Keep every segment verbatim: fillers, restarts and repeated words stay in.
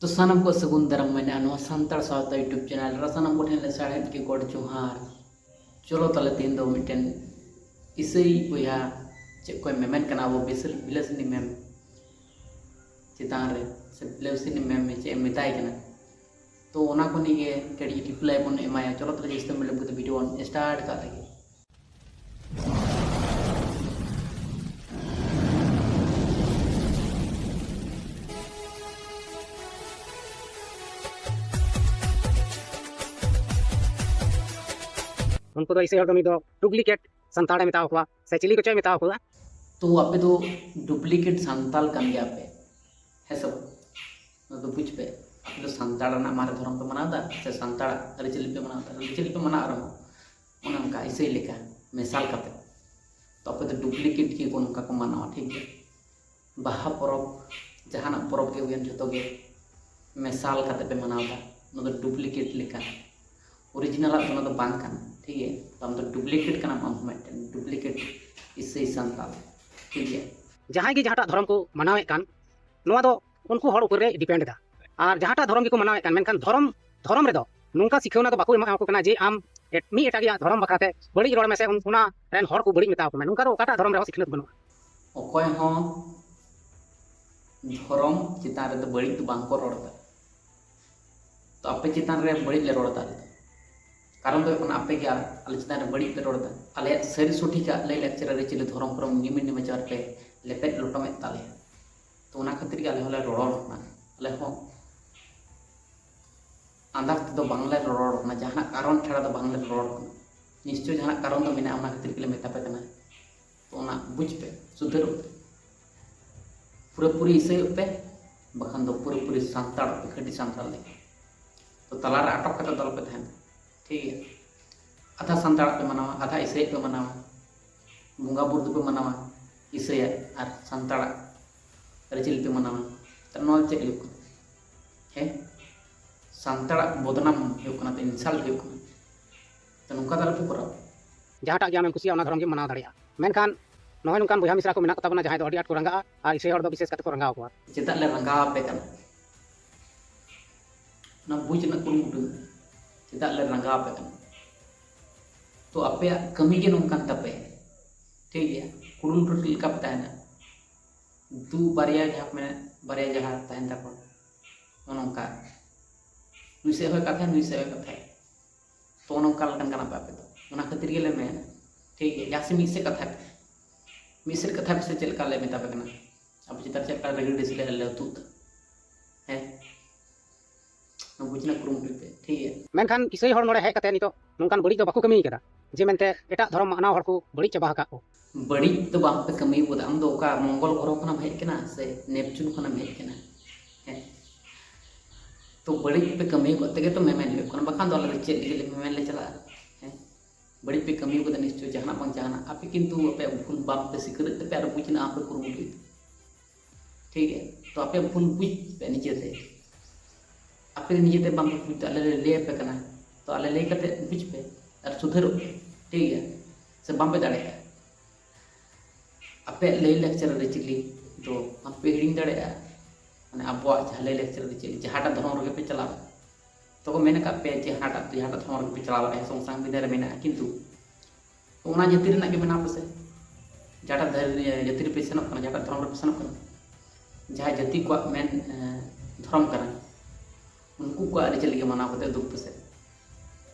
ᱛᱚ ᱥᱟᱱᱟᱢ ᱠᱚ ᱥᱟᱹᱜᱩᱱ ᱫᱟᱨᱟᱢ ᱢᱮᱱᱟᱜᱼᱟ ᱱᱚᱣᱟ ᱥᱟᱱᱛᱟᱲ ᱥᱟᱶᱛᱟ YouTube ᱪᱮᱱᱮᱞ ᱨᱮ᱾ ᱥᱟᱱᱟᱢ ᱠᱚᱴᱷᱮᱱ ᱞᱮ ᱥᱟᱨᱦᱟᱣᱮᱫ ᱜᱮ ᱜᱚᱰ ᱡᱚᱦᱟᱨ᱾ ᱪᱚᱞᱚ ᱛᱟᱦᱞᱮ ᱛᱮᱦᱮᱧ ᱫᱚ ᱢᱤᱫᱴᱮᱱ ᱤᱥᱟᱹᱭ ᱵᱚᱭᱦᱟ ᱪᱮᱫ ᱠᱚᱭ ᱢᱮᱢᱮᱱ ᱠᱟᱱᱟ ᱟᱵᱚ ᱵᱤᱥᱟᱹᱞ ᱵᱤᱞᱟᱹᱥᱤᱱᱤ ᱢᱮᱢ ᱪᱮᱛᱟᱱ ᱨᱮ, ᱥᱮ ᱵᱤᱞᱟᱹᱥᱤᱱᱤ ᱢᱮᱢ ᱪᱮᱫ ᱮ ᱢᱮᱛᱟᱭ ᱠᱟᱱᱟ᱾ ᱛᱚ ᱚᱱᱟ ᱠᱚ ᱱᱤᱭᱮ ᱠᱟᱹᱴᱤᱡ reply ᱵᱚᱱ ᱮᱢᱟᱭᱟ᱾ ᱪᱚᱞᱚ ᱛᱟᱦᱞᱮ ᱡᱟᱹᱥᱛᱤ ᱵᱟᱝ ᱵᱤᱞᱚᱢ ᱠᱟᱛᱮ video ᱵᱚᱱ start ᱠᱟᱜ ᱞᱮᱜᱮ᱾ ᱩᱱᱠᱩ ᱫᱚ ᱤᱥᱟᱹᱭ ᱦᱚᱲ ᱫᱚ ᱱᱩᱭ ᱫᱚ duplicate ᱥᱟᱱᱛᱟᱲᱮ ᱢᱮᱛᱟᱣ ᱠᱚᱣᱟ ᱥᱮ ᱪᱤᱞᱤ ᱠᱚᱪᱚᱭ ᱢᱮᱛᱟᱣ ᱠᱚᱣᱟ᱾ ᱛᱚ ᱟᱯᱮ ᱫᱚ duplicate ᱥᱟᱱᱛᱟᱲ ᱠᱟᱱ ᱜᱮᱭᱟ ᱯᱮ, ᱦᱮᱸ ᱥᱮ ᱵᱟᱝ? ᱱᱚᱣᱟ ᱫᱚ ᱵᱩᱡᱽ ᱯᱮ, ᱟᱯᱮ ᱫᱚ ᱥᱟᱱᱛᱟᱲ ᱨᱮᱱᱟᱜ ᱢᱟᱨᱮ ᱫᱷᱚᱨᱚᱢ ᱯᱮ ᱢᱟᱱᱟᱣ ᱮᱫᱟ ᱥᱮ ᱥᱟᱱᱛᱟᱲᱟᱜ ᱟᱹᱨᱤᱪᱟᱹᱞᱤ ᱯᱮ ᱢᱟᱱᱟᱣ ᱮᱫᱟ? ᱟᱹᱨᱤᱪᱟᱹᱞᱤ ᱯᱮ ᱢᱟᱱᱟᱣ ᱨᱮᱦᱚᱸ ᱚᱱᱮ ᱚᱱᱠᱟ ᱤᱥᱟᱹᱭ ᱞᱮᱠᱟ ᱢᱮᱥᱟᱞ ᱠᱟᱛᱮ᱾ ᱛᱚ ᱟᱯᱮ ᱫᱚ duplicate ᱜᱮ ᱠᱚ ᱱᱚᱝᱠᱟ ᱠᱚ ᱢᱟᱱᱟᱣᱟ, ᱴᱷᱤᱠ ᱜᱮᱭᱟ? ᱵᱟᱦᱟ ᱯᱚᱨᱚᱵᱽ, ᱡᱟᱦᱟᱱᱟᱜ ᱯᱚᱨᱚᱵᱽ ᱜᱮ ᱦᱩᱭᱮᱱ, ᱡᱷᱚᱛᱚ ᱜᱮ ᱢᱮᱥᱟᱞ ᱠᱟᱛᱮ ᱯᱮ ᱢᱟᱱᱟᱣ ᱮᱫᱟ᱾ ᱚᱱᱟ ᱫᱚ duplicate ᱞᱮᱠᱟ, original ᱟᱜ ᱫᱚ ᱚᱱᱟ ᱫᱚ ᱵᱟᱝ ᱠᱟᱱᱟ, ᱴᱷᱤᱠ ᱜᱮᱭᱟ? ᱛᱚ ᱟᱢ ᱫᱚ duplicate ᱠᱟᱱᱟᱢ, ᱟᱢ ᱦᱚᱸ ᱢᱤᱫᱴᱮᱱ duplicate ᱤᱥᱟᱹᱭ ᱥᱟᱱᱛᱟᱲ, ᱴᱷᱤᱠ ᱜᱮᱭᱟ? ᱡᱟᱦᱟᱸᱭ ᱜᱮ ᱡᱟᱦᱟᱸᱴᱟᱜ ᱫᱷᱚᱨᱚᱢ ᱠᱚ ᱢᱟᱱᱟᱣᱮᱫ ᱠᱟᱱ, ᱱᱚᱣᱟ ᱫᱚ ᱩᱱᱠᱩ ᱦᱚᱲ ᱩᱯᱚᱨ ᱨᱮ depend ᱮᱫᱟ᱾ ᱟᱨ ᱡᱟᱦᱟᱸᱴᱟᱜ ᱫᱷᱚᱨᱚᱢ ᱜᱮᱠᱚ ᱢᱟᱱᱟᱣᱮᱫ ᱠᱟᱱ, ᱢᱮᱱᱠᱷᱟᱱ ᱫᱷᱚᱨᱚᱢ, ᱫᱷᱚᱨᱚᱢ ᱨᱮᱫᱚ ᱱᱚᱝᱠᱟ ᱥᱤᱠᱷᱟᱹᱣᱱᱟ ᱫᱚ ᱵᱟᱠᱚ ᱮᱢᱟ ᱠᱚ ᱠᱟᱱᱟ ᱡᱮ ᱟᱢ ᱮᱴ-, ᱢᱤᱫ ᱮᱴᱟᱜᱤᱭᱟᱜ ᱫᱷᱚᱨᱚᱢ ᱵᱟᱠᱷᱨᱟᱛᱮ ᱵᱟᱹᱲᱤᱡ ᱨᱚᱲ ᱢᱮᱥᱮ, ᱩᱱ-, ᱚᱱᱟ ᱨᱮᱱ ᱦᱚᱲ ᱠᱚ ᱵᱟᱹᱲᱤᱡ ᱢᱮᱛᱟᱣ ᱠᱚ ᱢᱮ᱾ ᱱᱚᱝᱠᱟ ᱫᱚ ᱚᱠᱟᱴᱟᱜ ᱫᱷᱚᱨᱚᱢ ᱨᱮᱦᱚᱸ ᱥᱤᱠᱷᱱᱟᱹᱛ ᱵᱟᱹᱱᱩᱜᱼᱟ᱾ ᱚᱠᱚᱭ ᱦᱚᱸ ᱫᱷᱚᱨᱚᱢ ᱪᱮᱛᱟᱱ ᱨᱮᱫᱚ ᱵᱟᱹᱲᱤᱡ ᱫᱚ ᱵᱟᱝ ᱠᱚ ᱨᱚᱲ ᱮᱫᱟ᱾ ᱛᱚ ᱟᱯᱮ ᱪᱮᱛᱟᱱ ᱨᱮ ᱵᱟᱹᱲᱤᱡ ᱞᱮ ᱨᱚᱲ ᱮᱫᱟ ᱟᱞᱮ ᱫᱚ᱾ ᱠᱟᱨᱚᱱ ᱫᱚ ᱦᱩᱭᱩᱜ ᱠᱟᱱᱟ ᱟᱯᱮ ᱜᱮ ᱟᱨ ᱟᱞᱮ ᱪᱮᱛᱟᱱ ᱨᱮ ᱵᱟᱹᱲᱤᱡ ᱯᱮ ᱨᱚᱲ ᱮᱫᱟ᱾ ᱟᱞᱮᱭᱟᱜ ᱥᱟᱹᱨᱤ ᱥᱚᱴᱷᱤᱠᱟᱜ ᱞᱟᱹᱭ ᱞᱟᱠᱪᱟᱨ ᱟᱹᱨᱤᱪᱟᱹᱞᱤ ᱫᱷᱚᱨᱚᱢ ᱠᱚᱨᱚᱢ ᱱᱤᱭᱚᱢ ᱱᱮᱢᱟᱪᱟᱨ ᱯᱮ ᱞᱮᱯᱮᱫ ᱞᱚᱴᱚᱢᱮᱫ ᱛᱟᱞᱮᱭᱟ᱾ ᱛᱚ ᱚᱱᱟ ᱠᱷᱟᱹᱛᱤᱨ ᱜᱮ ᱟᱞᱮ ᱦᱚᱸᱞᱮ ᱨᱚᱲ ᱠᱟᱱᱟ᱾ ᱟᱞᱮ ᱦᱚᱸ ᱟᱸᱫᱟᱠ ᱛᱮᱫᱚ ᱵᱟᱝᱞᱮ ᱨᱚᱲ ᱠᱟᱱᱟ, ᱡᱟᱦᱟᱱᱟᱜ ᱠᱟᱨᱚᱱ ᱪᱷᱟᱲᱟ ᱫᱚ ᱵᱟᱝᱞᱮ ᱨᱚᱲ ᱠᱟᱱᱟ᱾ ᱱᱤᱥᱪᱳᱭ ᱡᱟᱦᱟᱱᱟᱜ ᱠᱟᱨᱚᱱ ᱫᱚ ᱢᱮᱱᱟᱜᱼᱟ, ᱚᱱᱟ ᱠᱷᱟᱹᱛᱤᱨ ᱜᱮᱞᱮ ᱢᱮᱛᱟ ᱯᱮ ᱠᱟᱱᱟ᱾ ᱛᱚ ᱚᱱᱟ ᱵᱩᱡᱽ ᱯᱮ, ᱥᱩᱫᱷᱟᱹᱨᱚᱜ ᱯᱮ, ᱯᱩᱨᱟᱹᱯᱩᱨᱤ ᱤᱥᱟᱹᱭᱚᱜ ᱯᱮ, ᱵᱟᱠᱷᱟᱱ ᱫᱚ ᱯᱩᱨᱟᱹᱯᱩᱨᱤ ᱥᱟᱱᱛᱟᱲᱚᱜ ᱯᱮ, ᱠᱷᱟᱹᱴᱤ ᱥᱟᱱᱛᱟᱲ ᱞᱮᱠᱟ᱾ ᱛᱚ ᱛᱟᱞᱟᱨᱮ ᱟᱴᱚᱠ ᱠᱟᱛᱮ ᱫᱚ ᱟᱞᱚᱯᱮ ᱛᱟᱦᱮᱱᱟ, ᱴᱷᱤᱠ ᱜᱮᱭᱟ? ᱟᱫᱷᱟ ᱥᱟᱱᱛᱟᱲᱟᱜ ᱯᱮ ᱢᱟᱱᱟᱣᱟ, ᱟᱫᱷᱟ ᱤᱥᱟᱹᱭᱟᱜ ᱯᱮ ᱢᱟᱱᱟᱣᱟ, ᱵᱚᱸᱜᱟ ᱵᱩᱨᱩ ᱫᱚᱯᱮ ᱢᱟᱱᱟᱣᱟ ᱤᱥᱟᱹᱭᱟᱜ, ᱟᱨ ᱥᱟᱱᱛᱟᱲᱟᱜ ᱟᱹᱨᱤᱪᱟᱹᱞᱤ ᱯᱮ ᱢᱟᱱᱟᱣᱟ᱾ ᱛᱟᱦᱞᱮ ᱱᱚᱣᱟ ᱫᱚ ᱪᱮᱫ ᱦᱩᱭᱩᱜ ᱠᱟᱱᱟ? ᱦᱮᱸ, ᱥᱟᱱᱛᱟᱲᱟᱜ ᱵᱚᱫᱱᱟᱢ ᱦᱩᱭᱩᱜ ᱠᱟᱱᱟ, ᱛᱚ insult ᱦᱩᱭᱩᱜ ᱠᱟᱱᱟ᱾ ᱛᱚ ᱱᱚᱝᱠᱟ ᱫᱚ ᱟᱞᱚᱯᱮ ᱠᱚᱨᱟᱣᱟ᱾ ᱡᱟᱦᱟᱸᱴᱟᱜ ᱜᱮ ᱟᱢᱮᱢ ᱠᱩᱥᱤᱭᱟᱜᱼᱟ, ᱚᱱᱟ ᱫᱷᱚᱨᱚᱢ ᱜᱮᱢ ᱢᱟᱱᱟᱣ ᱫᱟᱲᱮᱭᱟᱜᱼᱟ, ᱢᱮᱱᱠᱷᱟᱱ ᱱᱚᱜᱼᱚᱭ ᱱᱚᱝᱠᱟᱱ ᱵᱚᱭᱦᱟ ᱢᱤᱥᱨᱟ ᱠᱚ ᱢᱮᱱᱟᱜ ᱠᱚ ᱛᱟᱵᱚᱱᱟ, ᱡᱟᱦᱟᱸᱭ ᱫᱚ ᱟᱹᱰᱤ ᱟᱸᱴ ᱠᱚ ᱨᱟᱸᱜᱟᱜᱼᱟ ᱟᱨ ᱤᱥᱟᱹᱭ ᱦᱚᱲ ᱫᱚ ᱵᱤᱥᱮᱥ ᱠᱟᱛᱮ ᱠᱚ ᱨᱟᱸᱜᱟᱣ ᱠᱚᱣᱟ᱾ ᱪᱮᱫᱟᱜ ᱞᱮ ᱨᱟᱸᱜᱟᱣ ᱟᱯᱮ ᱠᱟᱱᱟ? ᱚᱱᱟ ᱵᱩᱡᱽ ᱨᱮᱱᱟᱜ ᱠᱩᱨᱩᱢᱩᱴᱩᱭ ᱢᱮ᱾ ᱪᱮᱫᱟᱜ ᱞᱮ ᱨᱟᱸᱜᱟᱣ ᱟᱯᱮ ᱠᱟᱱᱟ? ᱛᱚ ᱟᱯᱮᱭᱟᱜ ᱠᱟᱹᱢᱤ ᱜᱮ ᱱᱚᱝᱠᱟᱱ ᱛᱟᱯᱮ, ᱴᱷᱤᱠ ᱜᱮᱭᱟ? ᱠᱩᱲᱩᱞ ᱴᱩᱴᱩᱞ ᱞᱮᱠᱟ ᱯᱮ ᱛᱟᱦᱮᱱᱟ᱾ ᱫᱩ ᱵᱟᱨᱭᱟ ᱡᱟᱦᱟᱸ ᱠᱚ ᱢᱮᱱᱟ, ᱵᱟᱨᱭᱟ ᱡᱟᱦᱟᱸ ᱛᱟᱦᱮᱱ ᱛᱟᱠᱚ, ᱱᱚᱜᱼᱚ ᱱᱚᱝᱠᱟ᱾ ᱱᱩᱭ ᱥᱮᱫ ᱦᱚᱸᱭ ᱠᱟᱛᱷᱟᱭᱟ, ᱱᱩᱭ ᱥᱮᱫ ᱦᱚᱸᱭ ᱠᱟᱛᱷᱟᱭᱟ᱾ ᱛᱚ ᱱᱚᱝᱠᱟ ᱞᱮᱠᱟᱱ ᱠᱟᱱᱟ ᱯᱮ ᱟᱯᱮ ᱫᱚ᱾ ᱚᱱᱟ ᱠᱷᱟᱹᱛᱤᱨ ᱜᱮᱞᱮ ᱢᱮᱱᱟ, ᱴᱷᱤᱠ ᱜᱮᱭᱟ, ᱡᱟᱦᱟᱸ ᱥᱮᱫ ᱢᱤᱫ ᱥᱮᱫ ᱠᱟᱛᱷᱟ ᱯᱮ, ᱢᱤᱫ ᱥᱮᱫ ᱠᱟᱛᱷᱟ ᱯᱮ ᱥᱮ ᱪᱮᱫ ᱞᱮᱠᱟ ᱞᱮ ᱢᱮᱛᱟ ᱯᱮ ᱠᱟᱱᱟ? ᱟᱯᱮ ᱪᱮᱛᱟᱱ ᱪᱮᱫ ᱞᱮᱠᱟ ᱨᱟᱹᱜᱤ ᱰᱤᱥ ᱞᱮ ᱞᱟᱹᱛᱩᱜ ᱫᱟ? ᱦᱮᱸ, ᱱᱚᱣᱟ ᱵᱩᱡᱽ ᱨᱮᱱᱟᱜ ᱠᱩᱨᱩᱢᱩᱴᱩᱭ ᱯᱮ, ᱴᱷᱤᱠ ᱜᱮᱭᱟ? ᱢᱮᱱᱠᱷᱟᱱ ᱤᱥᱟᱹᱭ ᱦᱚᱲ ᱱᱚᱰᱮ ᱦᱮᱡ ᱠᱟᱛᱮ ᱱᱤᱛᱚᱜ ᱱᱚᱝᱠᱟᱱ ᱵᱟᱹᱲᱤᱡ ᱫᱚ ᱵᱟᱠᱚ ᱠᱟᱹᱢᱤ ᱠᱟᱫᱟ, ᱡᱮ ᱢᱮᱱᱛᱮ ᱮᱴᱟᱜ ᱫᱷᱚᱨᱚᱢ ᱢᱟᱱᱟᱣ ᱦᱚᱲ ᱠᱚ ᱵᱟᱹᱲᱤᱡ ᱪᱟᱵᱟ ᱟᱠᱟᱫ ᱠᱚ᱾ ᱵᱟᱹᱲᱤᱡ ᱫᱚ ᱵᱟᱝ ᱯᱮ ᱠᱟᱹᱢᱤ ᱠᱟᱫᱟ᱾ ᱟᱢ ᱫᱚ ᱚᱠᱟ ᱢᱚᱝᱜᱚᱞ ᱜᱨᱚᱦᱚ ᱠᱷᱚᱱᱟᱢ ᱦᱮᱡ ᱠᱟᱱᱟ ᱥᱮ ᱱᱮᱯᱪᱩᱱ ᱠᱷᱚᱱᱟᱢ ᱦᱮᱡ ᱠᱟᱱᱟ? ᱦᱮᱸ, ᱛᱚ ᱵᱟᱹᱲᱤᱡ ᱯᱮ ᱠᱟᱹᱢᱤ ᱠᱚ ᱛᱮᱜᱮ ᱛᱚ ᱢᱮᱢᱮᱱ ᱦᱩᱭᱩᱜ ᱠᱟᱱᱟ, ᱵᱟᱠᱷᱟᱱ ᱫᱚ ᱟᱞᱮ ᱫᱚ ᱪᱮᱫ ᱞᱟᱹᱜᱤᱫ ᱞᱮ ᱢᱮᱢᱮᱱ ᱞᱮ ᱪᱟᱞᱟᱜᱼᱟ? ᱦᱮᱸ, ᱵᱟᱹᱲᱤᱡ ᱯᱮ ᱠᱟᱹᱢᱤ ᱠᱟᱫᱟ ᱱᱤᱥᱪᱚᱭ ᱡᱟᱦᱟᱱᱟᱜ ᱵᱟᱝ ᱡᱟᱦᱟᱱᱟᱜ᱾ ᱟᱯᱮ ᱠᱤᱱᱛᱩ ᱟᱯᱮᱭᱟᱜ ᱵᱷᱩᱞ ᱵᱟᱝ ᱯᱮ ᱥᱤᱠᱟᱹᱨᱮᱫ ᱛᱟᱯᱮ ᱟᱨ ᱵᱩᱡᱽ ᱨᱮᱱᱟᱜ ᱟᱯᱮ ᱠᱩᱨᱩᱢᱩᱴᱩᱭ᱾ ᱴᱷᱤᱠ ᱜᱮᱭᱟ? ᱛᱚ ᱟᱯᱮ ᱵᱷᱩᱞ ᱵᱩᱡᱽ ᱯᱮ ᱱᱤᱡᱮᱛᱮ, ᱟᱯᱮ ᱱᱤᱡᱮᱛᱮ ᱵᱟᱝ ᱯᱮ ᱵᱩᱡᱽ ᱫᱟ, ᱟᱞᱮ ᱞᱮ ᱞᱟᱹᱭ ᱟᱯᱮ ᱠᱟᱱᱟ᱾ ᱛᱚ ᱟᱞᱮ ᱞᱟᱹᱭ ᱠᱟᱛᱮ ᱵᱩᱡᱽ ᱯᱮ ᱟᱨ ᱥᱩᱫᱷᱟᱹᱨᱚᱜ ᱯᱮ, ᱴᱷᱤᱠ ᱜᱮᱭᱟ? ᱥᱮ ᱵᱟᱝ ᱯᱮ ᱫᱟᱲᱮᱭᱟᱜᱼᱟ? ᱟᱯᱮᱭᱟᱜ ᱞᱟᱹᱭ ᱞᱟᱠᱪᱟᱨ ᱟᱹᱨᱤᱪᱟᱹᱞᱤ ᱫᱚ ᱵᱟᱝ ᱯᱮ ᱦᱤᱲᱤᱧ ᱫᱟᱲᱮᱭᱟᱜᱼᱟ᱾ ᱢᱟᱱᱮ ᱟᱵᱚᱣᱟᱜ ᱡᱟᱦᱟᱸ ᱞᱟᱹᱭ ᱞᱟᱠᱪᱟᱨ ᱟᱹᱨᱤᱪᱟᱹᱞᱤ, ᱡᱟᱦᱟᱸᱴᱟᱜ ᱫᱷᱚᱨᱚᱢ ᱨᱮᱜᱮ ᱯᱮ ᱪᱟᱞᱟᱜ, ᱛᱚᱠᱚ ᱢᱮᱱ ᱟᱠᱟᱫ ᱯᱮᱭᱟ ᱡᱮ ᱦᱟᱱᱟᱴᱟᱜ ᱡᱟᱦᱟᱸᱴᱟᱜ ᱫᱷᱚᱨᱚᱢ ᱨᱮᱜᱮ ᱯᱮ ᱪᱟᱞᱟᱣ ᱫᱟᱲᱮᱭᱟᱜᱼᱟ, ᱥᱚᱝᱥᱟᱝᱵᱤᱫᱷᱟᱱ ᱨᱮ ᱢᱮᱱᱟᱜᱼᱟ, ᱠᱤᱱᱛᱩ ᱚᱱᱟ ᱡᱟᱹᱛᱤ ᱨᱮᱱᱟᱜ ᱜᱮ ᱵᱮᱱᱟᱣ ᱯᱮᱥᱮ᱾ ᱡᱟᱦᱟᱸᱴᱟᱜ ᱫᱷᱟᱹᱨ-, ᱡᱟᱹᱛᱤ ᱨᱮᱯᱮ ᱥᱮᱱᱚᱜ ᱠᱟᱱᱟ, ᱡᱟᱦᱟᱸᱴᱟᱜ ᱫᱷᱚᱨᱚᱢ ᱨᱮᱯᱮ ᱥᱮᱱᱚᱜ ᱠᱟᱱᱟ, ᱡᱟᱦᱟᱸ ᱡᱟᱹᱛᱤ ᱠᱚᱣᱟᱜ ᱢᱮᱱ, ᱮ, ᱫᱷᱚᱨᱚᱢ ᱠᱟᱱᱟ, ᱩᱱᱠᱩ ᱠᱚᱣᱟᱜ ᱟᱹᱨᱤᱪᱟᱹᱞᱤ ᱜᱮ ᱢᱟᱱᱟᱣ ᱠᱟᱛᱮ ᱩᱫᱩᱜ ᱯᱮᱥᱮ᱾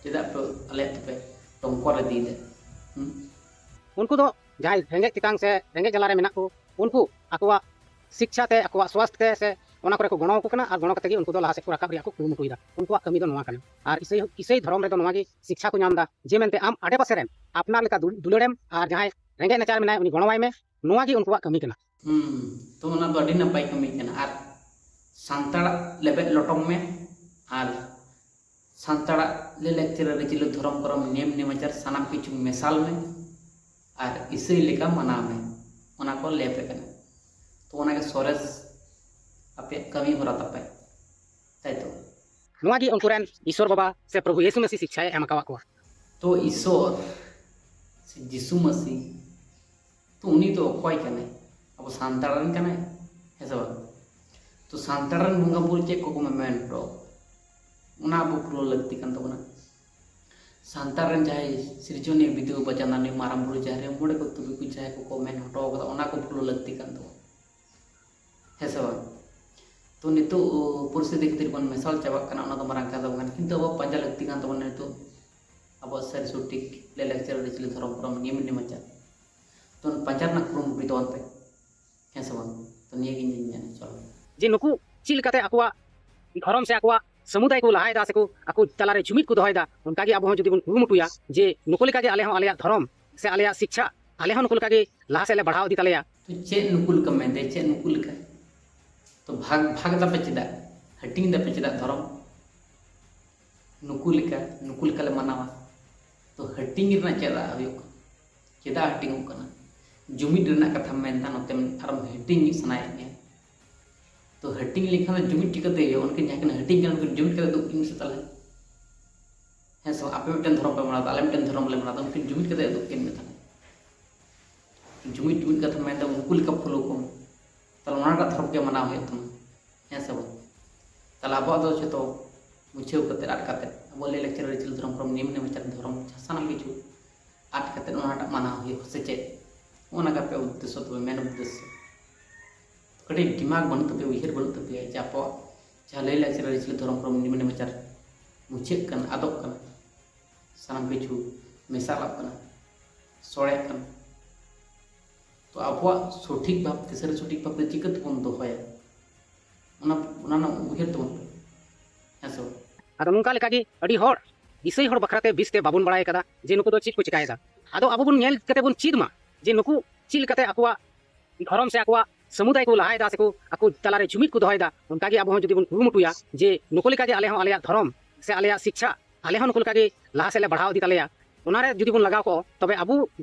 ᱪᱮᱫᱟᱜ ᱯᱮ ᱟᱞᱮᱭᱟᱜ ᱛᱮᱯᱮ ᱴᱚᱝᱠᱚᱨ ᱤᱫᱤᱭᱮᱫᱟ? ᱦᱩᱸ? ᱩᱱᱠᱩ ᱫᱚ ᱡᱟᱦᱟᱸᱭ ᱨᱮᱸᱜᱮᱡ ᱛᱮᱛᱟᱝ ᱥᱮ ᱨᱮᱸᱜᱮᱡ ᱡᱟᱞᱟ ᱨᱮ ᱢᱮᱱᱟᱜ ᱠᱚ, ᱩᱱᱠᱩ ᱟᱠᱚᱣᱟᱜ ᱥᱤᱠᱪᱷᱟ ᱛᱮ, ᱟᱠᱚᱣᱟᱜ ᱥᱣᱟᱥᱛᱷ ᱛᱮ ᱥᱮ ᱚᱱᱟ ᱠᱚᱨᱮ ᱠᱚ ᱜᱚᱲᱚ ᱟᱠᱚ ᱠᱟᱱᱟ ᱟᱨ ᱜᱚᱲᱚ ᱠᱟᱛᱮ ᱜᱮ ᱩᱱᱠᱩ ᱫᱚ ᱞᱟᱦᱟ ᱥᱮᱫ ᱠᱚ ᱨᱟᱠᱟᱵ ᱨᱮᱭᱟᱜ ᱠᱚ ᱠᱩᱨᱩᱢᱩᱴᱩᱭᱮᱫᱟ᱾ ᱩᱱᱠᱩᱣᱟᱜ ᱠᱟᱹᱢᱤ ᱫᱚ ᱱᱚᱣᱟ ᱠᱟᱱᱟ᱾ ᱟᱨ ᱤᱥᱟᱹᱭ, ᱤᱥᱟᱹᱭ ᱫᱷᱚᱨᱚᱢ ᱨᱮᱫᱚ ᱱᱚᱣᱟ ᱜᱮ ᱥᱤᱠᱪᱷᱟ ᱠᱚ ᱧᱟᱢ ᱮᱫᱟ ᱡᱮ ᱢᱮᱱᱛᱮ ᱟᱢ ᱟᱰᱮ ᱯᱟᱥᱮ ᱨᱮᱱ ᱟᱯᱱᱟᱨ ᱞᱮᱠᱟ ᱫᱩ-, ᱫᱩᱞᱟᱹᱲᱮᱢ ᱟᱨ ᱡᱟᱦᱟᱸᱭ ᱨᱮᱸᱜᱮᱡ ᱱᱟᱪᱟᱨ ᱢᱮᱱᱟᱭ ᱩᱱᱤ ᱜᱚᱲᱚᱣᱟᱭ ᱢᱮ, ᱱᱚᱣᱟ ᱜᱮ ᱩᱱᱠᱩᱣᱟᱜ ᱠᱟᱹᱢᱤ ᱠᱟᱱᱟ᱾ ᱦᱩᱸ, ᱛᱚ ᱚᱱᱟ ᱫᱚ ᱟᱹᱰᱤ ᱱᱟᱯᱟᱭ ᱠᱟᱹᱢᱤ ᱠᱟᱱᱟ᱾ ᱟᱨ ᱥᱟᱱᱛᱟᱲᱟᱜ ᱞᱮᱵᱮᱫ ᱞᱚᱴᱚᱢ ᱢᱮ ᱟᱨ ᱥᱟᱱᱛᱟᱲᱟᱜ ᱞᱟᱹᱭ ᱞᱟᱠᱪᱟᱨ, ᱟᱹᱨᱤᱪᱟᱹᱞᱤ, ᱫᱷᱚᱨᱚᱢ ᱠᱚᱨᱚᱢ, ᱱᱤᱭᱚᱢ ᱱᱮᱢᱟᱪᱟᱨ ᱥᱟᱱᱟᱢ ᱠᱤᱪᱷᱩ ᱢᱮᱥᱟᱞ ᱢᱮ ᱟᱨ ᱤᱥᱟᱹᱭ ᱞᱮᱠᱟ ᱢᱟᱱᱟᱣ ᱢᱮ, ᱚᱱᱟ ᱠᱚ ᱞᱟᱹᱭ ᱟᱯᱮ ᱠᱟᱱᱟ᱾ ᱛᱚ ᱚᱱᱟᱜᱮ ᱥᱚᱨᱮᱥ ᱟᱯᱮᱭᱟᱜ ᱠᱟᱹᱢᱤ ᱦᱚᱨᱟ ᱛᱟᱯᱮ, ᱛᱟᱭ ᱛᱚ? ᱱᱚᱣᱟ ᱜᱮ ᱩᱱᱠᱩ ᱨᱮᱱ ᱤᱥᱚᱨ ᱵᱟᱵᱟ ᱥᱮ ᱯᱨᱚᱵᱷᱩ ᱭᱤᱥᱩ ᱢᱟᱹᱥᱤ ᱥᱤᱠᱪᱷᱟᱭ ᱮᱢ ᱟᱠᱟᱣᱟᱫ ᱠᱚᱣᱟ᱾ ᱛᱚ ᱤᱥᱚᱨ ᱥᱮ ᱡᱤᱥᱩ ᱢᱟᱹᱥᱤ, ᱛᱚ ᱩᱱᱤ ᱫᱚ ᱚᱠᱚᱭ ᱠᱟᱱᱟᱭ? ᱟᱵᱚ ᱥᱟᱱᱛᱟᱲ ᱨᱮᱱ ᱠᱟᱱᱟᱭ, ᱦᱮᱸ ᱥᱮ ᱵᱟᱝ? ᱛᱚ ᱥᱟᱱᱛᱟᱲ ᱨᱮᱱ ᱵᱚᱸᱜᱟ ᱵᱩᱨᱩ ᱪᱮᱫ ᱠᱚᱠᱚ ᱢᱮᱱ ᱦᱚᱴᱚ? ᱚᱱᱟ ᱟᱵᱚ ᱯᱩᱨᱟᱹᱣ ᱞᱟᱹᱠᱛᱤ ᱠᱟᱱ ᱛᱟᱵᱚᱱᱟ᱾ ᱥᱟᱱᱛᱟᱲ ᱨᱮᱱ ᱡᱟᱦᱟᱸᱭ ᱥᱤᱨᱡᱚᱱᱤᱭᱟᱹ ᱵᱤᱫᱩ ᱵᱟᱪᱟᱱᱟᱱᱤ, ᱢᱟᱨᱟᱝ ᱵᱩᱨᱩ, ᱡᱟᱦᱮᱨ ᱟᱭᱳ, ᱢᱚᱬᱮ ᱠᱚ ᱛᱩᱨᱩᱭ ᱠᱚ ᱡᱟᱦᱟᱸᱭ ᱠᱚᱠᱚ ᱢᱮᱱ ᱦᱚᱴᱚ ᱠᱟᱫᱟ, ᱚᱱᱟ ᱠᱚ ᱯᱩᱨᱟᱹᱣ ᱞᱟᱹᱠᱛᱤ ᱠᱟᱱ ᱛᱟᱵᱚᱱᱟ᱾ ᱦᱮᱸ ᱥᱮ ᱵᱟᱝ? ᱛᱚ ᱱᱤᱛᱚᱜ ᱯᱚᱨᱤᱥᱛᱷᱤᱛᱤ ᱠᱷᱟᱹᱛᱤᱨ ᱵᱚᱱ ᱢᱮᱥᱟᱞ ᱪᱟᱵᱟᱜ ᱠᱟᱱᱟ, ᱚᱱᱟ ᱫᱚ ᱢᱟᱨᱟᱝ ᱠᱟᱛᱷᱟ ᱫᱚ ᱵᱟᱝ ᱠᱟᱱᱟ, ᱠᱤᱱᱛᱩ ᱟᱵᱚ ᱯᱟᱸᱡᱟ ᱞᱟᱹᱠᱛᱤ ᱠᱟᱱ ᱛᱟᱵᱚᱱᱟ ᱱᱤᱛᱚᱜ ᱟᱵᱚᱣᱟᱜ ᱥᱟᱹᱨᱤ ᱥᱚᱴᱷᱤᱠ ᱞᱟᱭᱼᱞᱟᱠᱪᱟᱨ, ᱟᱹᱨᱤᱪᱟᱹᱞᱤ, ᱫᱷᱚᱨᱚᱢ ᱠᱚᱨᱚᱢ, ᱱᱤᱭᱚᱢ ᱱᱮᱢᱟᱪᱟᱨ᱾ ᱛᱚ ᱯᱟᱸᱡᱟ ᱨᱮᱱᱟᱜ ᱠᱩᱨᱩᱢᱩᱴᱩᱭ ᱛᱟᱵᱚᱱ ᱯᱮ᱾ ᱦᱮᱸ ᱥᱮ ᱵᱟᱝ? ᱛᱚ ᱱᱤᱭᱟᱹ ᱜᱮ ᱤᱧ ᱫᱩᱧ ᱢᱮᱱᱟ᱾ ᱪᱚᱞᱚ᱾ ᱡᱮ ᱱᱩᱠᱩ ᱪᱮᱫ ᱞᱮᱠᱟᱛᱮ ᱟᱠᱚᱣᱟᱜ ᱫᱷᱚᱨᱚᱢ ᱥᱮ ᱟᱠᱚᱣᱟᱜ ᱥᱟᱹᱢᱩᱫᱟᱭ ᱠᱚ ᱞᱟᱦᱟᱭᱮᱫᱟ ᱥᱮᱠᱚ ᱟᱠᱚ ᱛᱟᱞᱟᱨᱮ ᱡᱩᱢᱤᱫ ᱠᱚ ᱫᱚᱦᱚᱭᱮᱫᱟ, ᱚᱱᱠᱟᱜᱮ ᱟᱵᱚ ᱦᱚᱸ ᱡᱩᱫᱤ ᱵᱚᱱ ᱠᱩᱨᱩᱢᱩᱴᱩᱭᱟ ᱡᱮ ᱱᱩᱠᱩ ᱞᱮᱠᱟᱜᱮ ᱟᱞᱮ ᱦᱚᱸ ᱟᱞᱮᱭᱟᱜ ᱫᱷᱚᱨᱚᱢ ᱥᱮ ᱟᱞᱮᱭᱟᱜ ᱥᱤᱠᱪᱷᱟ ᱟᱞᱮ ᱦᱚᱸ ᱱᱩᱠᱩ ᱞᱮᱠᱟᱜᱮ ᱞᱟᱦᱟ ᱥᱮᱫ ᱞᱮ ᱵᱟᱲᱦᱟᱣ ᱤᱫᱤ ᱛᱟᱞᱮᱭᱟ᱾ ᱛᱚ ᱪᱮᱫ ᱱᱩᱠᱩ ᱞᱮᱠᱟ ᱢᱮᱱᱫᱟᱭ, ᱪᱮᱫ ᱱᱩᱠᱩ ᱞᱮᱠᱟ? ᱛᱚ ᱵᱷᱟᱜᱽ, ᱵᱷᱟᱜᱽ ᱫᱟᱯᱮ ᱪᱮᱫᱟᱜ? ᱦᱟᱹᱴᱤᱧ ᱫᱟᱯᱮ ᱪᱮᱫᱟᱜ ᱫᱷᱚᱨᱚᱢ? ᱱᱩᱠᱩ ᱞᱮᱠᱟ, ᱱᱩᱠᱩ ᱞᱮᱠᱟᱞᱮ ᱢᱟᱱᱟᱣᱟ᱾ ᱛᱚ ᱦᱟᱹᱴᱤᱧ ᱨᱮᱱᱟᱜ ᱪᱮᱫ ᱦᱩᱭᱩᱜ ᱠᱟᱱᱟ? ᱪᱮᱫᱟᱜ ᱦᱟᱹᱴᱤᱧᱚᱜ ᱠᱟᱱᱟ? ᱡᱩᱢᱤᱫ ᱨᱮᱱᱟᱜ ᱠᱟᱛᱷᱟᱢ ᱢᱮᱱᱫᱟ, ᱱᱚᱛᱮ ᱟᱨᱚᱢ ᱦᱟᱹᱴᱤᱧ ᱥᱟᱱᱟᱭᱮᱫ ᱢᱮᱭᱟ᱾ ᱛᱚ ᱦᱟᱹᱴᱤᱧ ᱞᱮᱠᱷᱟᱱ ᱫᱚ ᱡᱩᱢᱤᱫ ᱪᱤᱠᱟᱹᱛᱮ ᱦᱩᱭᱩᱜᱼᱟ? ᱩᱱᱠᱤᱱ ᱡᱟᱦᱟᱸ ᱠᱤᱱ ᱦᱟᱹᱴᱤᱧ ᱠᱟᱱᱟ, ᱩᱱᱠᱤᱱ ᱡᱩᱢᱤᱫ ᱠᱟᱛᱮ ᱩᱫᱩᱜ ᱠᱤᱱ ᱢᱮᱥᱮ ᱛᱟᱦᱚᱞᱮ᱾ ᱦᱮᱸ ᱥᱮ ᱵᱟᱝ? ᱟᱯᱮ ᱢᱤᱫᱴᱮᱱ ᱫᱷᱚᱨᱚᱢ ᱯᱮ ᱢᱟᱱᱟᱣ ᱮᱫᱟ, ᱟᱞᱮ ᱢᱤᱫᱴᱮᱱ ᱫᱷᱚᱨᱚᱢ ᱞᱮ ᱢᱟᱱᱟᱣ ᱮᱫᱟ, ᱩᱱᱠᱤᱱ ᱡᱩᱢᱤᱫ ᱠᱟᱛᱮ ᱩᱫᱩᱜ ᱠᱤᱱ ᱢᱮ ᱛᱟᱦᱚᱞᱮ᱾ ᱡᱩᱢᱤᱫ, ᱡᱩᱢᱤᱫ ᱠᱟᱛᱷᱟ ᱢᱮᱱᱫᱟ, ᱩᱱᱠᱩ ᱞᱮᱠᱟ ᱯᱷᱚᱞᱳ ᱠᱚᱢ᱾ ᱛᱟᱦᱚᱞᱮ ᱚᱱᱟᱴᱟᱜ ᱫᱷᱚᱨᱚᱢ ᱜᱮ ᱢᱟᱱᱟᱣ ᱦᱩᱭᱩᱜ ᱛᱟᱢᱟ᱾ ᱦᱮᱸ ᱥᱮ ᱵᱟᱝ? ᱛᱟᱦᱚᱞᱮ ᱟᱵᱚᱣᱟᱜ ᱫᱚ ᱡᱷᱚᱛᱚ ᱢᱩᱪᱷᱟᱹᱣ ᱠᱟᱛᱮ, ᱟᱫ ᱠᱟᱛᱮ, ᱟᱵᱚ ᱞᱟᱭᱼᱞᱟᱠᱪᱟᱨ, ᱟᱹᱨᱤᱪᱟᱹᱞᱤ, ᱫᱷᱚᱨᱚᱢ ᱠᱚᱨᱚᱢ, ᱱᱤᱭᱚᱢ ᱱᱮᱢᱟᱪᱟᱨ, ᱫᱷᱚᱨᱚᱢ, ᱥᱟᱱᱟᱢ ᱠᱤᱪᱷᱩ ᱟᱫ ᱠᱟᱛᱮ ᱚᱱᱟᱴᱟᱜ ᱢᱟᱱᱟᱣ ᱦᱩᱭᱩᱜᱼᱟ ᱥᱮ ᱪᱮᱫ? ᱚᱱᱟ ᱠᱟᱛᱮ ᱩᱫᱽᱫᱮᱥᱥᱚ ᱛᱚᱵᱮ, ᱢᱮᱱ ᱩᱫᱽᱫᱮᱥᱥᱚ᱾ ᱠᱟᱹᱴᱤᱡ ᱫᱤᱢᱟᱜᱽ ᱵᱟᱹᱱᱩᱜ ᱛᱟᱯᱮᱭᱟ, ᱩᱭᱦᱟᱹᱨ ᱵᱟᱹᱱᱩᱜ ᱛᱟᱯᱮᱭᱟ ᱡᱮ ᱟᱵᱚᱣᱟᱜ ᱡᱟᱦᱟᱸ ᱞᱟᱹᱭ ᱞᱟᱠᱪᱟᱨ, ᱟᱹᱨᱤᱪᱟᱹᱞᱤ, ᱫᱷᱚᱨᱚᱢ ᱠᱚᱨᱚᱢ, ᱱᱤᱭᱚᱢ ᱱᱮᱢᱟᱪᱟᱨ ᱢᱩᱪᱟᱹᱫ ᱠᱟᱱᱟ, ᱟᱫᱚᱜ ᱠᱟᱱᱟ, ᱥᱟᱱᱟᱢ ᱠᱤᱪᱷᱩ ᱢᱮᱥᱟᱞᱚᱜ ᱠᱟᱱᱟ, ᱥᱚᱲᱮᱜ ᱠᱟᱱᱟ᱾ ᱛᱚ ᱟᱵᱚᱣᱟᱜ ᱥᱚᱴᱷᱤᱠ ᱵᱷᱟᱵᱽᱛᱮ, ᱥᱟᱹᱨᱤ ᱥᱚᱴᱷᱤᱠ ᱵᱷᱟᱵᱽᱛᱮ ᱪᱤᱠᱟᱹ ᱛᱮᱵᱚᱱ ᱫᱚᱦᱚᱭᱟ, ᱚᱱᱟ, ᱚᱱᱟ ᱨᱮᱱᱟᱜ ᱩᱭᱦᱟᱹᱨ ᱛᱟᱵᱚᱱ ᱯᱮ᱾ ᱦᱮᱸ ᱥᱮ ᱵᱟᱝ? ᱟᱫᱚ ᱱᱚᱝᱠᱟ ᱞᱮᱠᱟᱜᱮ ᱟᱹᱰᱤ ᱦᱚᱲ ᱤᱥᱟᱹᱭ ᱦᱚᱲ ᱵᱟᱠᱷᱨᱟᱛᱮ ᱵᱮᱥᱛᱮ ᱵᱟᱵᱚᱱ ᱵᱟᱲᱟᱭ ᱠᱟᱫᱟ ᱡᱮ ᱱᱩᱠᱩ ᱫᱚ ᱪᱮᱫ ᱠᱚ ᱪᱮᱠᱟᱭᱮᱫᱟ᱾ ᱟᱫᱚ ᱟᱵᱚ ᱵᱚᱱ ᱧᱮᱞ ᱠᱟᱛᱮ ᱵᱚᱱ ᱪᱮᱫ ᱢᱟ ᱡᱮ ᱱᱩᱠᱩ ᱪᱮᱫ ᱞᱮᱠᱟᱛᱮ ᱟᱠᱚᱣᱟᱜ ᱫᱷᱚᱨᱚᱢ ᱥᱮ ᱟᱠᱚᱣᱟᱜ ᱥᱟᱹᱢᱩᱫᱟᱭ ᱠᱚ ᱞᱟᱦᱟᱭᱮᱫᱟ ᱥᱮᱠᱚ ᱟᱠᱚ ᱛᱟᱞᱟᱨᱮ ᱡᱩᱢᱤᱫ ᱠᱚ ᱫᱚᱦᱚᱭᱮᱫᱟ᱾ ᱚᱱᱠᱟᱜᱮ ᱟᱵᱚ ᱦᱚᱸ ᱡᱩᱫᱤ ᱵᱚᱱ ᱠᱩᱨᱩᱢᱩᱴᱩᱭᱟ ᱡᱮ ᱱᱩᱠᱩ ᱞᱮᱠᱟᱜᱮ ᱟᱞᱮ ᱦᱚᱸ ᱟᱞᱮᱭᱟᱜ ᱫᱷᱚᱨᱚᱢ ᱥᱮ ᱟᱞᱮᱭᱟᱜ ᱥᱤᱠᱪᱷᱟ ᱟᱞᱮ ᱦᱚᱸ ᱱᱩᱠᱩ ᱞᱮᱠᱟᱜᱮ ᱞᱟᱦᱟ ᱥᱮᱫ ᱞᱮ ᱵᱟᱲᱦᱟᱣ ᱤᱫᱤ ᱛᱟᱞᱮᱭᱟ, ᱚᱱᱟᱨᱮ ᱡᱩᱫᱤ ᱵᱚᱱ ᱞᱟᱜᱟᱣ ᱠᱚᱜᱼᱟ, ᱛᱚᱵᱮ ᱟᱵᱚ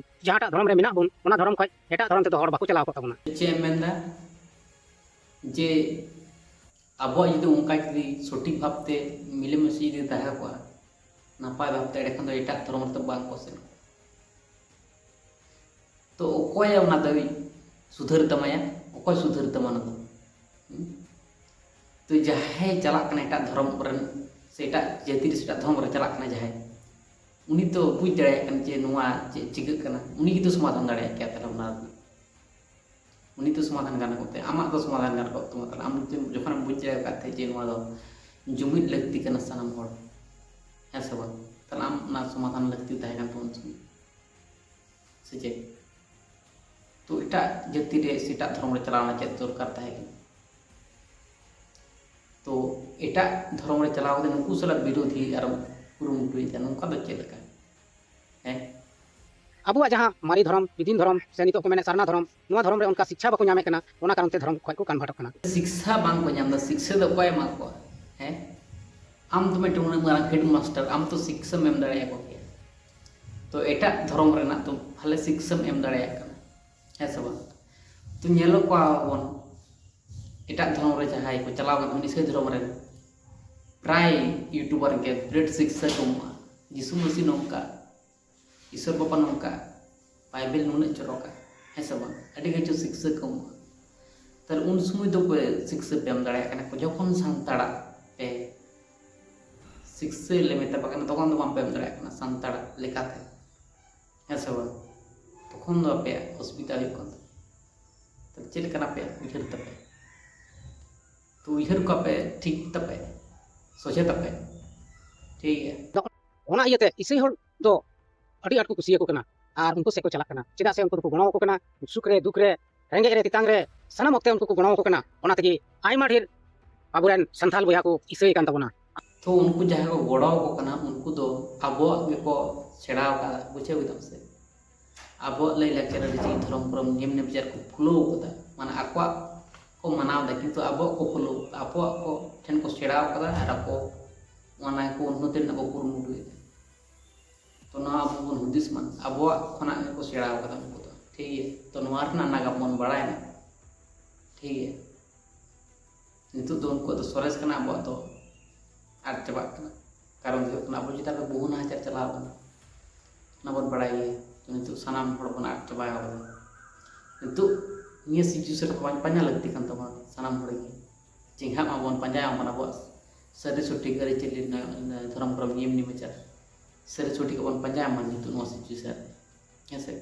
ᱡᱟᱦᱟᱸᱴᱟᱜ ᱫᱷᱚᱨᱚᱢ ᱨᱮ ᱢᱮᱱᱟᱜ ᱵᱚᱱ, ᱚᱱᱟ ᱫᱷᱚᱨᱚᱢ ᱠᱷᱚᱱ ᱮᱴᱟᱜ ᱫᱷᱚᱨᱚᱢ ᱛᱮᱫᱚ ᱦᱚᱲ ᱵᱟᱠᱚ ᱪᱟᱞᱟᱣ ᱠᱚᱜ ᱛᱟᱵᱚᱱᱟ᱾ ᱪᱮᱫ ᱮᱢ ᱢᱮᱱᱫᱟ ᱡᱮ ᱟᱵᱚᱣᱟᱜ ᱡᱩᱫᱤ ᱚᱱᱠᱟ ᱡᱩᱫᱤ ᱥᱚᱴᱷᱤᱠ ᱵᱷᱟᱵᱽᱛᱮ ᱢᱤᱞᱮᱢᱤᱥᱮ ᱡᱩᱫᱤ ᱛᱟᱦᱮᱸ ᱠᱚᱜᱼᱟ, ᱱᱟᱯᱟᱭ ᱵᱷᱟᱵᱽᱛᱮ, ᱮᱸᱰᱮᱠᱷᱟᱱ ᱫᱚ ᱮᱴᱟᱜ ᱫᱷᱚᱨᱚᱢ ᱨᱮᱫᱚ ᱵᱟᱝ ᱠᱚ ᱥᱮᱱᱚᱜᱼᱟ᱾ ᱛᱚ ᱚᱠᱚᱭ ᱚᱱᱟ ᱫᱚᱭ ᱥᱩᱫᱷᱟᱹᱨ ᱛᱟᱢᱟᱭᱟ? ᱚᱠᱚᱭ ᱥᱩᱫᱷᱟᱹᱨ ᱛᱟᱢᱟ ᱚᱱᱟ ᱫᱚ? ᱦᱩᱸ? ᱛᱚ ᱡᱟᱦᱟᱸᱭ ᱪᱟᱞᱟᱜ ᱠᱟᱱᱟ ᱮᱴᱟᱜ ᱫᱷᱚᱨᱚᱢ ᱨᱮᱱ, ᱥᱮ ᱮᱴᱟᱜ ᱡᱟᱹᱛᱤ ᱨᱮ ᱥᱮ ᱮᱴᱟᱜ ᱫᱷᱚᱨᱚᱢ ᱨᱮ ᱪᱟᱞᱟᱜ ᱠᱟᱱᱟ ᱡᱟᱦᱟᱸᱭ, ᱩᱱᱤ ᱛᱚ ᱵᱩᱡᱽ ᱫᱟᱲᱮᱭᱟᱜ ᱠᱟᱱᱟ ᱡᱮ ᱱᱚᱣᱟ ᱪᱮᱫ ᱪᱤᱠᱟᱹᱜ ᱠᱟᱱᱟ, ᱩᱱᱤ ᱜᱮᱛᱚ ᱥᱚᱢᱟᱫᱷᱟᱱ ᱫᱟᱲᱮᱭᱟᱜ ᱠᱮᱭᱟ ᱛᱟᱦᱞᱮ ᱚᱱᱟ ᱨᱮᱱᱟᱜ᱾ ᱩᱱᱤ ᱛᱚ ᱥᱚᱢᱟᱫᱷᱟᱱ ᱜᱟᱱ ᱠᱚᱜ ᱛᱟᱭᱟ, ᱟᱢᱟᱜ ᱫᱚ ᱥᱚᱢᱟᱫᱷᱟᱱ ᱜᱟᱱ ᱠᱚᱜ ᱛᱟᱢᱟ᱾ ᱛᱟᱦᱞᱮ ᱟᱢ ᱡᱩᱫᱤ ᱡᱚᱠᱷᱚᱱᱮᱢ ᱵᱩᱡᱽ ᱫᱟᱲᱮ ᱟᱠᱟᱫ ᱛᱟᱦᱮᱸᱫ ᱡᱮ ᱱᱚᱣᱟ ᱫᱚ ᱡᱩᱢᱤᱫ ᱞᱟᱹᱠᱛᱤ ᱠᱟᱱᱟ ᱥᱟᱱᱟᱢ ᱦᱚᱲ, ᱦᱮᱸ ᱥᱮ ᱵᱟᱝ? ᱛᱟᱦᱞᱮ ᱟᱢ ᱚᱱᱟ ᱥᱚᱢᱟᱫᱷᱟᱱ ᱞᱟᱹᱠᱛᱤ ᱛᱟᱦᱮᱸ ᱠᱟᱱ ᱛᱟᱢᱟ ᱩᱱ ᱥᱚᱢᱚᱭ, ᱥᱮ ᱪᱮᱫ? ᱛᱚ ᱮᱴᱟᱜ ᱡᱟᱹᱛᱤ ᱨᱮ ᱥᱮ ᱮᱴᱟᱜ ᱫᱷᱚᱨᱚᱢ ᱨᱮ ᱪᱟᱞᱟᱣ ᱨᱮᱱᱟᱜ ᱪᱮᱫ ᱫᱚᱨᱠᱟᱨ ᱛᱟᱦᱮᱸ ᱠᱟᱱᱟ? ᱛᱚ ᱮᱴᱟᱜ ᱫᱷᱚᱨᱚᱢ ᱨᱮ ᱪᱟᱞᱟᱣ ᱠᱟᱛᱮ ᱱᱩᱠᱩ ᱥᱟᱞᱟᱜ ᱵᱤᱨᱳᱫᱷᱤ ᱟᱨ ᱠᱩᱨᱩᱢᱩᱴᱩᱭᱮᱫᱟ, ᱱᱚᱝᱠᱟ ᱫᱚ ᱪᱮᱫ ᱞᱮᱠᱟ? ᱦᱮᱸ? ᱟᱵᱚᱣᱟᱜ ᱡᱟᱦᱟᱸ ᱢᱟᱨᱮ ᱫᱷᱚᱨᱚᱢ, ᱵᱤᱫᱤᱱ ᱫᱷᱚᱨᱚᱢ, ᱥᱮ ᱱᱤᱛᱚᱜ ᱠᱚ ᱢᱮᱱᱮᱫ ᱥᱟᱨᱱᱟ ᱫᱷᱚᱨᱚᱢ, ᱱᱚᱣᱟ ᱫᱷᱚᱨᱚᱢ ᱨᱮ ᱚᱱᱠᱟ ᱥᱤᱠᱪᱷᱟ ᱵᱟᱠᱚ ᱧᱟᱢᱮᱫ ᱠᱟᱱᱟ, ᱚᱱᱟ ᱠᱟᱨᱚᱱ ᱛᱮ ᱫᱷᱚᱨᱚᱢ ᱠᱷᱚᱱ ᱠᱚ ᱠᱚᱱᱵᱷᱟᱨᱴᱚᱜ ᱠᱟᱱᱟ᱾ ᱥᱤᱠᱥᱟ ᱵᱟᱝ ᱠᱚ ᱧᱟᱢ ᱮᱫᱟ, ᱥᱤᱠᱥᱟ ᱫᱚ ᱚᱠᱚᱭ ᱮᱢᱟ ᱠᱚᱣᱟ? ᱦᱮᱸ, ᱟᱢ ᱫᱚ ᱢᱤᱫᱴᱮᱱ ᱩᱱᱟᱹᱜ ᱢᱟᱨᱟᱝ ᱦᱮᱰ ᱢᱟᱥᱴᱟᱨ, ᱟᱢ ᱛᱚ ᱥᱤᱠᱥᱟᱢ ᱮᱢ ᱫᱟᱲᱮᱭᱟᱠᱚ ᱠᱮᱭᱟ᱾ ᱛᱚ ᱮᱴᱟᱜ ᱫᱷᱚᱨᱚᱢ ᱨᱮᱱᱟᱜ ᱛᱚ ᱵᱷᱟᱞᱮ ᱥᱤᱠᱥᱟᱢ ᱮᱢ ᱫᱟᱲᱮᱭᱟᱜ ᱠᱟᱱᱟ, ᱦᱮᱸ ᱥᱮ ᱵᱟᱝ? ᱛᱚ ᱧᱮᱞᱚᱜ ᱠᱚᱣᱟ ᱵᱚᱱ ᱮᱴᱟᱜ ᱫᱷᱚᱨᱚᱢ ᱨᱮ ᱡᱟᱦᱟᱸᱭ ᱠᱚ ᱪᱟᱞᱟᱣ ᱠᱟᱱᱟ, ᱤᱥᱟᱹᱭ ᱫᱷᱚᱨᱚᱢ ᱨᱮᱱ ᱯᱨᱟᱭ ᱭᱩᱴᱩᱵᱟᱨ ᱜᱮ ᱵᱨᱮᱰ ᱥᱤᱠᱥᱟ ᱠᱚ ᱮᱢᱚᱜᱼᱟ, ᱡᱤᱥᱩ ᱢᱟᱹᱥᱤ ᱱᱚᱝᱠᱟ, ᱤᱥᱚᱨ ᱵᱟᱵᱟ ᱱᱚᱝᱠᱟ, ᱵᱟᱭᱵᱮᱞ ᱱᱩᱱᱟᱹᱜ ᱪᱚᱨᱚᱠᱟ, ᱦᱮᱸ ᱥᱮ ᱵᱟᱝ? ᱟᱹᱰᱤ ᱠᱤᱪᱷᱩ ᱥᱤᱠᱥᱟᱹ ᱠᱚ ᱮᱢᱚᱜᱼᱟ᱾ ᱛᱟᱦᱞᱮ ᱩᱱ ᱥᱚᱢᱚᱭ ᱫᱚ ᱚᱠᱚᱭ ᱥᱤᱠᱥᱟᱹ ᱯᱮ ᱮᱢ ᱫᱟᱲᱮᱭᱟᱜ ᱠᱟᱱᱟ? ᱡᱚᱠᱷᱚᱱ ᱥᱟᱱᱛᱟᱲᱟᱜ ᱯᱮ ᱥᱤᱠᱥᱟᱹ ᱞᱮ ᱢᱮᱛᱟ ᱯᱮ ᱠᱟᱱᱟ, ᱛᱚᱠᱷᱚᱱ ᱫᱚ ᱵᱟᱝ ᱯᱮ ᱮᱢ ᱫᱟᱲᱮᱭᱟᱜ ᱠᱟᱱᱟ ᱥᱟᱱᱛᱟᱲᱟᱜ ᱞᱮᱠᱟᱛᱮ, ᱦᱮᱸ ᱥᱮ ᱵᱟᱝ? ᱛᱚᱠᱷᱚᱱ ᱫᱚ ᱟᱯᱮᱭᱟᱜ ᱚᱥᱩᱵᱤᱫᱷᱟ ᱦᱩᱭᱩᱜ ᱠᱟᱱ ᱛᱟᱯᱮᱭᱟ᱾ ᱛᱟᱦᱞᱮ ᱪᱮᱫ ᱞᱮᱠᱟᱱᱟᱜ ᱯᱮ ᱩᱭᱦᱟᱹᱨ ᱛᱟᱯᱮ? ᱛᱚ ᱩᱭᱦᱟᱹᱨ ᱠᱚᱯᱮ ᱴᱷᱤᱠ ᱛᱟᱯᱮ, ᱥᱚᱡᱷᱮ ᱛᱟᱯᱮ, ᱴᱷᱤᱠ ᱜᱮᱭᱟ᱾ ᱚᱱᱟ ᱤᱭᱟᱹᱛᱮ ᱤᱥᱟᱹᱭ ᱦᱚᱲ ᱫᱚ ᱟᱹᱰᱤ ᱟᱸᱴ ᱠᱚ ᱠᱩᱥᱤᱭᱟᱠᱚ ᱠᱟᱱᱟ ᱟᱨ ᱩᱱᱠᱩ ᱥᱮᱫ ᱠᱚ ᱪᱟᱞᱟᱜ ᱠᱟᱱᱟ᱾ ᱪᱮᱫᱟᱜ ᱥᱮ ᱩᱱᱠᱩ ᱫᱚᱠᱚ ᱜᱚᱲᱚ ᱟᱠᱚ ᱠᱟᱱᱟ, ᱥᱩᱠ ᱨᱮ, ᱫᱩᱠ ᱨᱮ, ᱨᱮᱸᱜᱮᱡ ᱨᱮ, ᱛᱮᱛᱟᱝ ᱨᱮ, ᱥᱟᱱᱟᱢ ᱚᱠᱛᱮ ᱩᱱᱠᱩ ᱠᱚ ᱜᱚᱲᱚ ᱟᱠᱚ ᱠᱟᱱᱟ᱾ ᱚᱱᱟ ᱛᱮᱜᱮ ᱟᱭᱢᱟ ᱰᱷᱮᱨ ᱟᱵᱚᱨᱮᱱ ᱥᱟᱱᱛᱟᱞ ᱵᱚᱭᱦᱟ ᱠᱚ ᱤᱥᱟᱹᱭ ᱠᱟᱱ ᱛᱟᱵᱚᱱᱟ᱾ ᱛᱚ ᱩᱱᱠᱩ ᱡᱟᱦᱟᱸᱭ ᱠᱚ ᱜᱚᱲᱚ ᱟᱠᱚ ᱠᱟᱱᱟ, ᱩᱱᱠᱩ ᱫᱚ ᱟᱵᱚᱣᱟᱜ ᱜᱮᱠᱚ ᱥᱮᱬᱟ ᱟᱠᱟᱫᱟ, ᱵᱩᱡᱷᱟᱹᱣ ᱠᱮᱫᱟᱢ ᱥᱮ? ᱟᱵᱚᱣᱟᱜ ᱞᱟᱹᱭ ᱞᱟᱠᱪᱟᱨ, ᱟᱹᱨᱤᱪᱟᱹᱞᱤ, ᱫᱷᱚᱨᱚᱢ ᱠᱚᱨᱚᱢ, ᱱᱤᱭᱚᱢ ᱱᱮᱢᱪᱟᱨ ᱠᱚ ᱯᱷᱩᱞᱟᱹᱣ ᱟᱠᱟᱫᱟ, ᱢᱟᱱᱮ ᱟᱠᱚᱣᱟᱜ ᱠᱚ ᱢᱟᱱᱟᱣ ᱮᱫᱟ, ᱠᱤᱱᱛᱩ ᱟᱵᱚᱣᱟᱜ ᱠᱚ ᱯᱷᱩᱞᱟᱹᱣ ᱟᱠᱟᱫᱟ, ᱟᱵᱚᱣᱟᱜ ᱠᱚ ᱴᱷᱮᱱ ᱠᱚ ᱥᱮᱬᱟ ᱟᱠᱟᱫᱟ ᱟᱨ ᱟᱠᱚ ᱚᱱᱟ ᱠᱚ ᱩᱱᱱᱚᱛᱤ ᱨᱮᱱᱟᱜ ᱠᱚ ᱠᱩᱨᱩᱢᱩᱴᱩᱭᱮᱫᱟ᱾ ᱛᱚ ᱱᱚᱣᱟ ᱟᱵᱚ ᱵᱚᱱ ᱦᱩᱫᱤᱥ ᱢᱟ, ᱟᱵᱚᱣᱟᱜ ᱠᱷᱚᱱᱟᱜ ᱜᱮᱠᱚ ᱥᱮᱬᱟ ᱟᱠᱟᱫᱟ ᱩᱱᱠᱩ ᱫᱚ, ᱴᱷᱤᱠ ᱜᱮᱭᱟ? ᱛᱚ ᱱᱚᱣᱟ ᱨᱮᱱᱟᱜ ᱱᱟᱜᱟᱢ ᱵᱚᱱ ᱵᱟᱲᱟᱭ ᱢᱟ, ᱴᱷᱤᱠ ᱜᱮᱭᱟ? ᱱᱤᱛᱚᱜ ᱫᱚ ᱩᱱᱠᱩᱣᱟᱜ ᱫᱚ ᱥᱚᱨᱮᱥ ᱠᱟᱱᱟ, ᱟᱵᱚᱣᱟᱜ ᱫᱚ ᱟᱫ ᱪᱟᱵᱟᱜ ᱠᱟᱱᱟ᱾ ᱠᱟᱨᱚᱱ ᱫᱚ ᱦᱩᱭᱩᱜ ᱠᱟᱱᱟ ᱟᱵᱚ ᱪᱮᱛᱟᱱ ᱨᱮ ᱵᱚᱦᱩ ᱱᱟᱦᱟᱪᱟᱨ ᱪᱟᱞᱟᱣ ᱠᱟᱱᱟ, ᱚᱱᱟ ᱵᱚᱱ ᱵᱟᱲᱟᱭ ᱜᱮᱭᱟ᱾ ᱛᱚ ᱱᱤᱛᱚᱜ ᱥᱟᱱᱟᱢ ᱦᱚᱲ ᱵᱚᱱ ᱟᱫ ᱪᱟᱵᱟ ᱟᱠᱟᱫᱟ᱾ ᱱᱤᱛᱚᱜ ᱱᱤᱭᱟᱹ ᱥᱤᱪᱩᱭᱮᱥᱚᱱ ᱨᱮ ᱯᱟᱸᱡᱟ ᱞᱟᱹᱠᱛᱤ ᱠᱟᱱ ᱛᱟᱵᱚᱱᱟ ᱥᱟᱱᱟᱢ ᱦᱚᱲ ᱜᱮ᱾ ᱪᱮᱸᱜᱷᱟᱜ ᱢᱟᱵᱚᱱ, ᱯᱟᱸᱡᱟᱭ ᱢᱟᱵᱚᱱ ᱟᱵᱚᱣᱟᱜ ᱥᱟᱹᱨᱤ ᱥᱚᱴᱷᱤᱠ ᱟᱹᱨᱤᱪᱟᱹᱞᱤ ᱨᱮᱱᱟᱜ ᱫᱷᱚᱨᱚᱢ ᱠᱚᱨᱚᱢ ᱱᱤᱭᱚᱢ ᱱᱤᱢᱟᱪᱟᱨ ᱥᱟᱹᱨᱤ ᱥᱚᱴᱷᱤᱠ ᱵᱚᱱ ᱯᱟᱸᱡᱟᱭ ᱢᱟ ᱱᱤᱛᱚᱜ ᱱᱚᱣᱟ situation ᱨᱮ, ᱦᱮᱸ ᱥᱮ?